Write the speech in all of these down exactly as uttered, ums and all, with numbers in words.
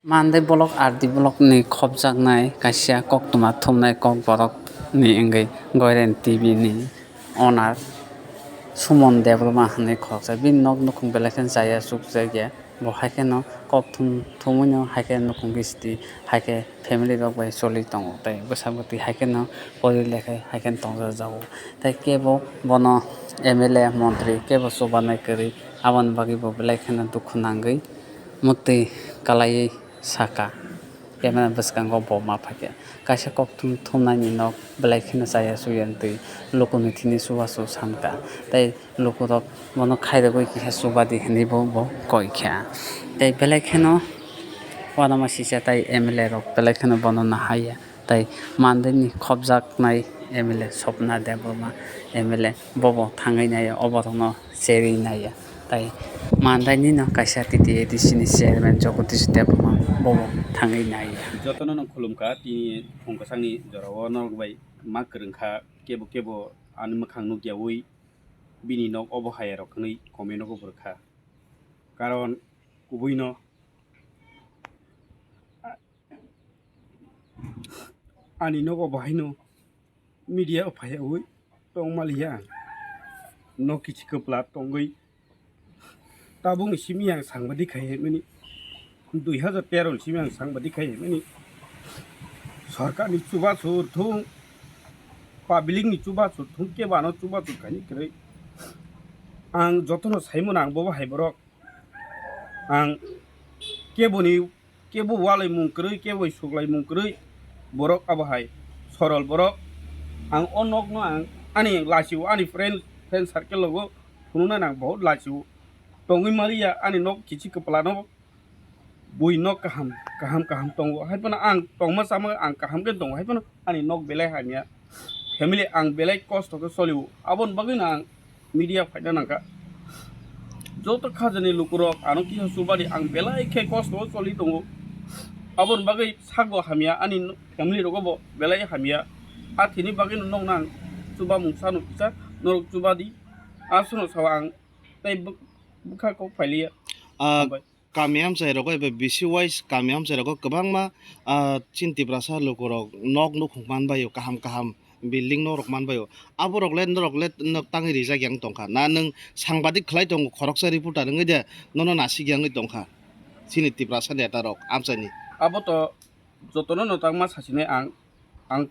Mandai block R D block ni khopjaknai kaisa koktwma thumnai kokborok ni wngwi Goiren T V ni owner Suman Debbarma hinwi khoroksa. Bini nok nukhung belai kheno chaya chukjakya. Bo hai kheno kok thum-, thumwino hai khe nukhung kisti, hai khe family rok bai choli tongo tei bwsa bwtwi hai kheno pori lekhai hai kheno tongjajago. Tei kebo bono M L A, montri kebo chubanai kwrwi, aboni bagwi bo belai kheno dukhu nangwi mwtwi kalaiwi saka. Kemera bwskango bo ma phaikha. Kaisa kok thum-, thumnaini nok belai kheno chaya chuya wngtwi lukuni thini chubachu sankha. Tei lukurok bono khairogwi kisa chubadi hinwi bo, bo koi kha. Tei belai kheno uanama sisa tei M L A rok belai kheno bono nahaiya. Tei mandaini khopjaknai M L A Swapna Debbarma M L A bobo thangwi naiya, oborokno cherwi naiya. Tai mandaini no kaisa T T A D C ni chairman Jagadish Debbarma bobo thangwi naiya. Jotono no khulumkha, tini phung kwchangni jorao norok bai ma kwrwngkha, kebo kebo ani mwkhang nukyawi bini nok obo hayarok hwnwi comment o bo rwkha. Karon kubui no ani nogo bo haino media o phaiyawi tong maliya ang. Nok kichi kwpla tongwi tabukni simi ang sangbadik khai himani, dui hazar tero ni simi ang sangbadik khai himani. Sorkar ni chubachu thung, public ni chubachu thung, kebo ano chubachu khaini kwrwi. Ang jotono saimano ang bobo hai borok. Ang keboni, kebo walaimung kwrwi, kebo suklaimung kwrwi borok abo hai sorol borok. Ang o nokno ang ani lachio, ani friend, friend circle logo phunuknani ang bahut lachio. Tongwi maliya ani nok kichi kwplano bui nok kaham, kaham, kaham tongo. Haiphano ang tongma chama ang kaham khe tongo. Haiphano ani nok belai hamya, family ang belai kosto khe solio. Aboni bagwino ang media phaina nangkha. Joto khajani lukurok ano kisa chubadi ang belai khe kosto o choli tongo. Aboni bagwi sago hamya, ani family rogo bo belai hamya. A thini bagwino nokno ang chubamung sano kisa norok chubadi. Aswkno sao ang tei bwkha kok phailiya. Ah, hambai. Kami amchai rogo eba bisi wise kami amchai rogo kwbangma, ah, chini Tiprasa lukurok nok nukhung manbaio, kaham kaham building nok rok manbaio. Aborok le norok le nok tangwi rijak yang tongkha. Na nwng sangbadik khlai tongo, khoroksa reporter wngwi de nono nasik yangwi tongkha chini Tiprasa neta rok amchaini. Abo to jotono no tangma sasinai ang, ang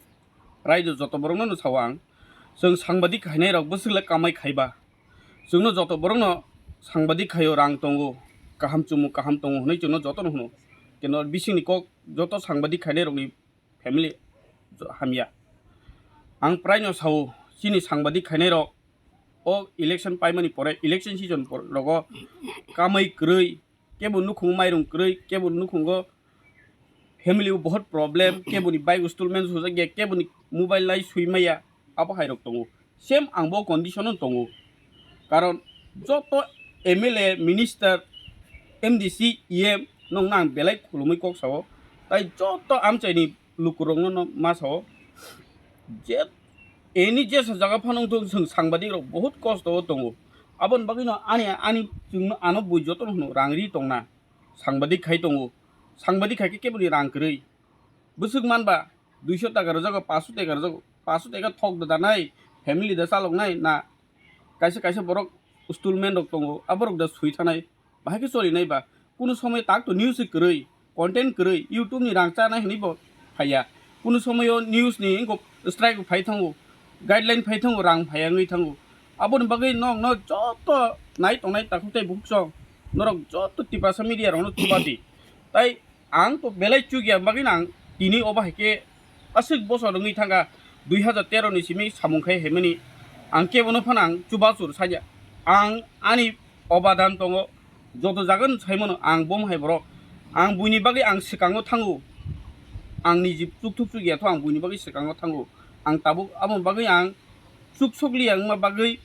raida joto borokno no sao ang, chwng sangbadik khainai rok bwswk le kamai khaiba. Chwngno joto borokno sangbadik khaio, rang tongo, kaham chumung kaham tongo hwnwi chwngno jotono hwno. Keno bisingni kok joto sangbadik khainairokni family hamya. Ang praino sao, chini sangbadik khainairok o election paimani pore, election season por-, rogo kamai kwrwi, kebo nukhungo mairung kwrwi, kebo nukhungo family o bohot problem, keboni bike installment sujak ya, keboni mobile lai sui maya, abo hai rok tongo. Same ang bo condition o tongo. Karon joto M L A, minister, M D C, E M nokno ang belai khulumwi kok sao. Tai joto amchaini lukurokno no ma sao. Je, any jesa jaga phano wngthok, chwng sangbadik rok bohot kosto o tongo. Aboni bagwino ani, ani chwngno ano bui jotono hwno rang ri tongna. Sangbadik khai tongo. Sangbadik khai khe keboni rang kwrwi. Bwswk manba duiso taka rwjago, paanso taka rwjago. Paanso taka thok da danai, family da chaloknai na. Kaisa kaisa borok stolment rok tongo, aborok da sui thanai. Bahai khe cholinai ba. Kunu somoy tak to news se kwrwi, content kwrwi, YouTube ni rang chanai hwnwi bo phaiya. Kunu somoy o news ni wngkok strike phai thango, guideline phai thango, rang phaiya wngwi thango. Aboni bagwi nokno joto nai tongnai takhuk tei bukhuk song, norok joto Tiprasa media rokno chuba di. Tai ang to belai chukya bagwi nang tini obo hai khe aswk bosor wngwi thangkha, dui hazar tero ni simi samung khai hemani ang kebono phano ang chubachu rwsakya. Ang ani obadan tongo, joto jaga no saimano ang bom hai borok. Ang buini bagwi ang swkango thango. Ang niji chukthuk chukya tho ang buini bagwi swkango thango. Ang tabuk aboni bagwi ang chuk sokliya wngma bagwi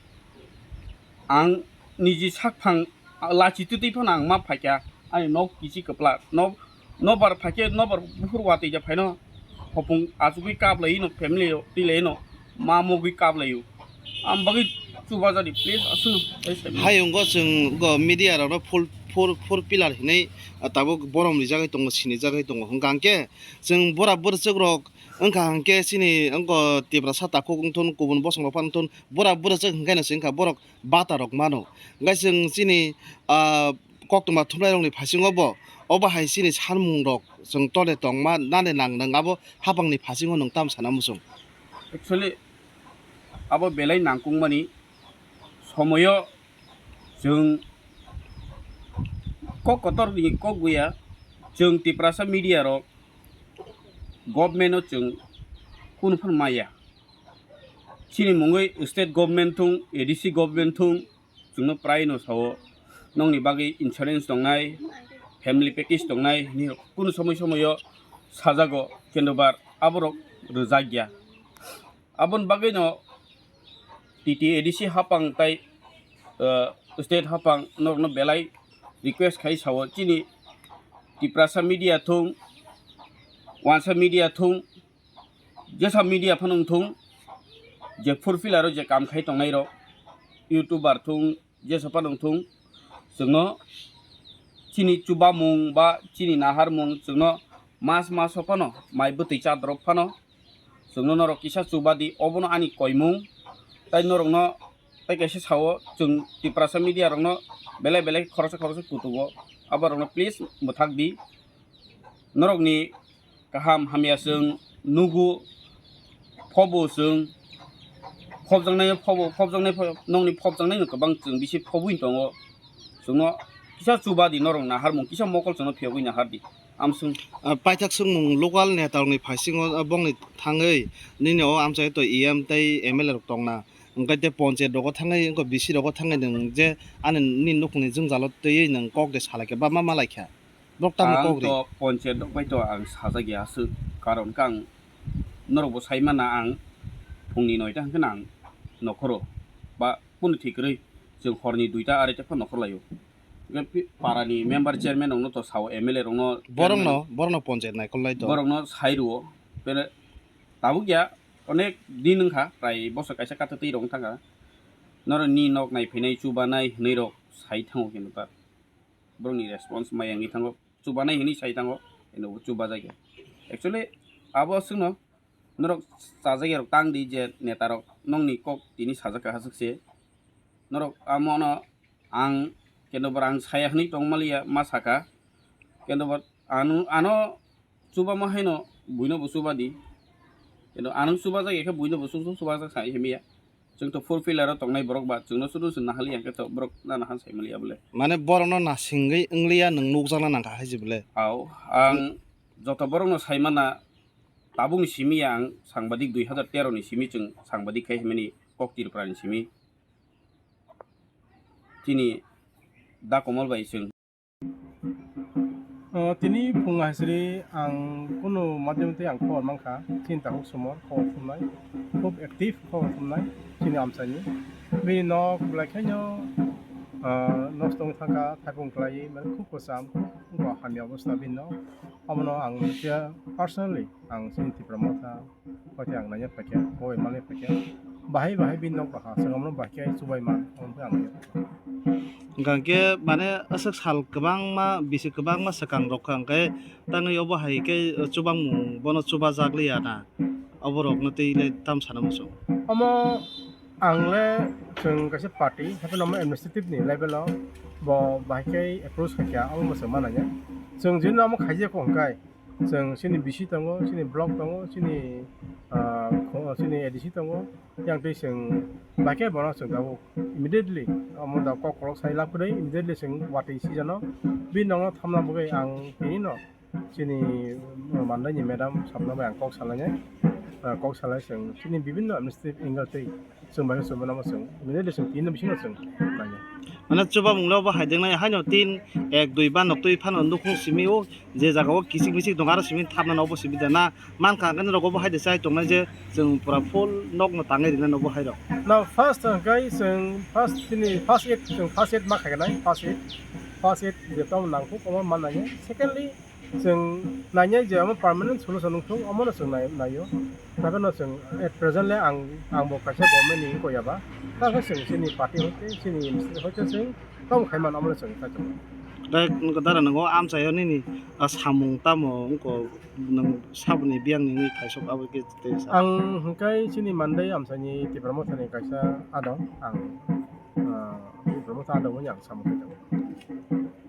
ang niji sakphang lachi twtwi phano ang ma phaikha, ani nok kichi kwplak, nok, nobar phaikhe nobar buphuru watwi ja phaino hopung achugwi kaplai no family o twilai no ma mugwi kaplai o. Ang bagwi chubajadi please aswk no. Hai wngkha chwng go media rok no full four, four pillar hinwi, ah, tabuk borom rijagwi tongo, sinijagwi tongo. Hwnkha hwnkhe chwng bura bwrwchwk rok wngkha hwnkhe chini wngkha Tiprasa takhuk wngthun, kubun bosong rok phano wngthun, bura bwrwchwk hwnkhe no se wngkha borok bata rok mano. Hwnkhe chwng chini, ah, koktwma thumnairokni phasingo bo, obo hai chini sanmungrok chwng tole tongma nani nang nang abo hapangni phasingo nwng tam sana muchung? Actually, abo belai nangkukmani somoyo chwng kok kotorni kok buya, chwng Tiprasa media rok government o chwng kunu phano maya. Chini mungwi state government thung, A D C government thung, chwngno prai no sao, nokni bagwi insurance tongnai, family package tongnai, hinwi kunu somoi somoio sajago, kendo bar aborok rwjak ya. Aboni bagwino T T A D C hapang tai, uh, state hapang norokno belai request khai sao, chini Tiprasa media thung, wansa media thung, jesa media phano wngthung, je four pillar o je kam khai tongnai rok, YouTuber thung, jesa phano wngthung, chwngno chini chubamung ba chini naharmung chwngno mas mas o phano mai bwtwi chadrop phano chwngno norok kisa chuba di, obono ani koimung. Tai norokno tai kaisa sao, chwng Tiprasa media rokno belai belai khoroksa khoroksa kutugo, aborokno please mwthak di. Norokni kaham hamya chwng nugo, phobo chwng phobjaknai, phobo phobjaknai pho-, nokni phobjaknaino kwbang chwng bisi phobwi tongo. Chwngno kisa chuba di, norok naharmung kisa mokol chwngno phiyogwi nahar di. Amswng. Ah, paithak swngmung local neta rokni phaisingo, ah, bongni thangwi nini o amchai to E M tei M L A rok tongna. Hwnkhe tei ponchayat rogo thangwi, wngkha B C rogo thangwi nwng je ani nini nukhungni jwngjalo twiwi nwng kok de salaikha ba ma malaikha? Borok tamo kok ri? Ang to ponchayat rok bai to ang sajak ya aswk, karon khe ang norok bo sai mana ang phungni noita hwnkhe no ang nokhoro ba kunu thik kwrwi chwng horni duita areita phano nokhor laio. Hwnkhe pi-, parani member chairman rokno to sao, M L A rokno. Borokno, borokno ponchayat naikolnai to. Borokno sai rwo. Bere tabuk ya, onek din wngkha, prai bosor kaisa kathwtwi rok wngkha. Norok ni nok naiphainai, chubanai hwnwi rok sai thango khe nukha. Borokni response maya wngwi thango, chubanai hwnwi sai thango, eno bo chubajakya. Actually, abo aswkno norok chajakya rok tang di je neta rok nokni kok tini sajak kha aswk se. Norok amono ang kendo bwrang saya hwnwi tong maliya ma saka. Kendo bo ano, ano chubama haino buino bo chuba di. Kendo ano chubajak ya khe buino bo chuba, chubajak sai himiya. Chwng to four pillar o tongnai borok ba, chwngno sudu se nahali ya khe to borok na nahan sai maliya bole. Mane borokno nasingwi wngliya nwng nukjakna nangkha hai se bole. Au, ang joto borokno sai mana tabukni simi ang sangbadik dui hazar tero ni simi chwng sangbadik khai himani kok Tripura ni simi. Chini da Komol bai chwng. O, tini phung haisiri ang kunu madhyam twi ang khobor mankha, chini takhuk sumor khobor thumnai, khub active khobor thumnai chini amchaini. Bini nok belai khaino, ah, nosto wng thangkha, thaipung kwlaiwi, mane khub kwcham, khub hamya obostha bini nok. Abono ang nukya personally, ang chini Tipra Motha, Hwnkhe ang naina phaikha, bo bai mangwi phaikha. Bahai bahai bini nok baha, chwng omono bahai khe chubai man, omo khe ang nai. Hwnkhe mane aswk sal kwbangma, bisi kwbangma swkang rok kha, hwnkhe tangwi obo hai khe chubangmung bono chubajak liya na, oborokno twi le tam sana muchung. Omo ang le chwng kaisa party, hapheno omo administrative ni level o bo bahai khe approach khaikha, omo mwchang mananya. Chwng jino omo khaijak kho hwnkhe. Chwng chini B C tongo, chini block tongo, chini, ah, kho-, chini A D C tongo. Yang twi chwng bahai khe bono chwng tabuk immediately omo da kok kolok sai lab kwrwi, immediately chwng watwi sijano. Bini nokno thamna bagwi ang tini no chini mandaini madam sabno bai ang kok salainai. Ah, kok salai chwng chini bibinno administrative angle twi chwng bai chwng bono chwng immediately chwng tin bisingo chwng lainai. Mane chubamung le bo hai dengnai haino tin ek dui ba nok twi phano nukhung simi o je jaga o kichik michik dong aro simi thapna no obo simi da na mankha hwnkhe norok obo hai de chai tongnai je chwng pura full nok no tangwi rina no bo hai rok. Na first hwnkhe chwng first chini first aid chwng first aid ma khainai first aid first aid je tamo nangkuk omo ma nai. Secondly, chwng nainai je omo permanent solution wngthung, omono chwng nai-, naio. Tei no chwng at present le ang, ang bo kaisa government ni wngkha ya ba. Tei khe chwng chini party hoite, chini M C hoite chwng tamo khai mano, omono chwng kaitor. Dai, nokha dara nango amchaio nini, ah, samung tamo wngkha, nwng saboni biyang nini khaisok abo khe tei sa. Ang hwnkhe chini mandai amchaini Tipra Mothani kaisa adong, ang, ah, Tipra Motha adong hwnwi ang samung khaijak.